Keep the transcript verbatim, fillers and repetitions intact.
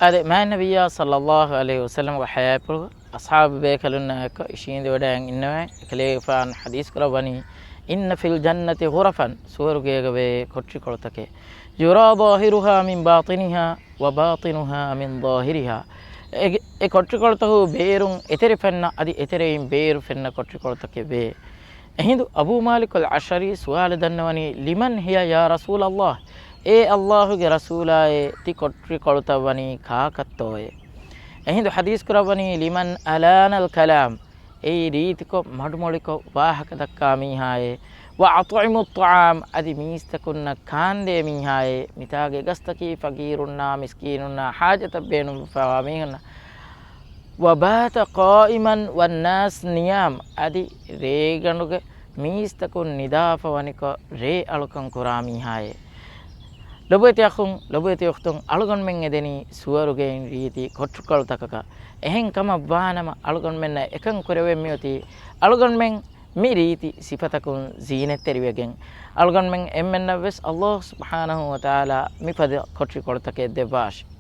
އާދެ، މާތް ނަބިއްޔާ ޞައްލައްލާހު ޢަލައިހި ވަސައްލަމްގެ ޙަޔާތްޕުޅުގަ އަޞްޙާބު ބޭކަލުންނާއެކު އިށީނދެވަޑައިގެން އިންނަވަން، އެކަލޭގެފާނު ޙަދީޘް ކުރައްވަނީ، إن في الجنة غرفا، ސުވަރުގޭގަވޭ ކޮޓަރިކޮޅުތަކެއް، يرى ظاهرها من باطنها وباطنها من ظاهرها. އެ، އެ ކޮޓަރިކޮޅުތަކުގެ ބޭރުން އެތެރެ ފެންނަ، އަދި އެތެރެއިން ބޭރު ފެންނަ ކޮޓަރިކޮޅުތަކެއް ވޭ. އެހިނދު އަބޫ މާލިކުލް އަޝްޢަރީ ސުވާލެއް ދަންނަވަނީ، لمن هي يا رسول الله؟ އޭ ﷲގެ ރަސޫލާއޭ، ތި ކޮޓަރިކޮޅުތައް ވަނީ ކާކަށްތޯއޭ؟ އެހިނދު ޙަދީޘް ކުރައްވަނީ، لمن ألان الكلام، އެއީ ރީތިކޮށް މަޑުމޮޅިކޮށް ވާހަކަ ދައްކާ މީހާއޭ، وأطعم الطعام، އަދި މީސްތަކުންނަށް ކާންދޭ މީހާއޭ، މިތާގެ އެގަސްތަކީ ފަގީރުންނާ މިސްކީނުންނާ ޙާޖަތަށް ބޭނުންވެފައިވާ މީހުންނަށް. وبات قائما والناس نيام، އަދި ރޭގަނޑުގެ މީސްތަކުން ނިދާފަ ވަނިކޮށް ރޭ އަޅުކަން ކުރާ މީހާއޭ. ލޮބުވެތި އަޚުން، ލޮބުވެތި އުޚްތުން، އަޅުގަނޑުމެން އެދެނީ ސުވަރުގެއިން ރީތި ކޮޓަރިކޮޅުތަކަކަށް. އެހެން ކަމަށް ވާނަމަ، އަޅުގަނޑުމެންނަށް އެކަން ކުރެވެން މިއޮތީ އަޅުގަނޑުމެން މި ރީތި ސިފަތަކުން ޒީނަތްތެރިވެގެން، އަޅުގަނޑުމެން އެންމެންނަށް ވެސް ﷲ ސުބްޙާނަހޫ ވަތަޢާލާ މިފަދަ ކޮޓަރިކޮޅުތަކެއް ދެއްވާށި.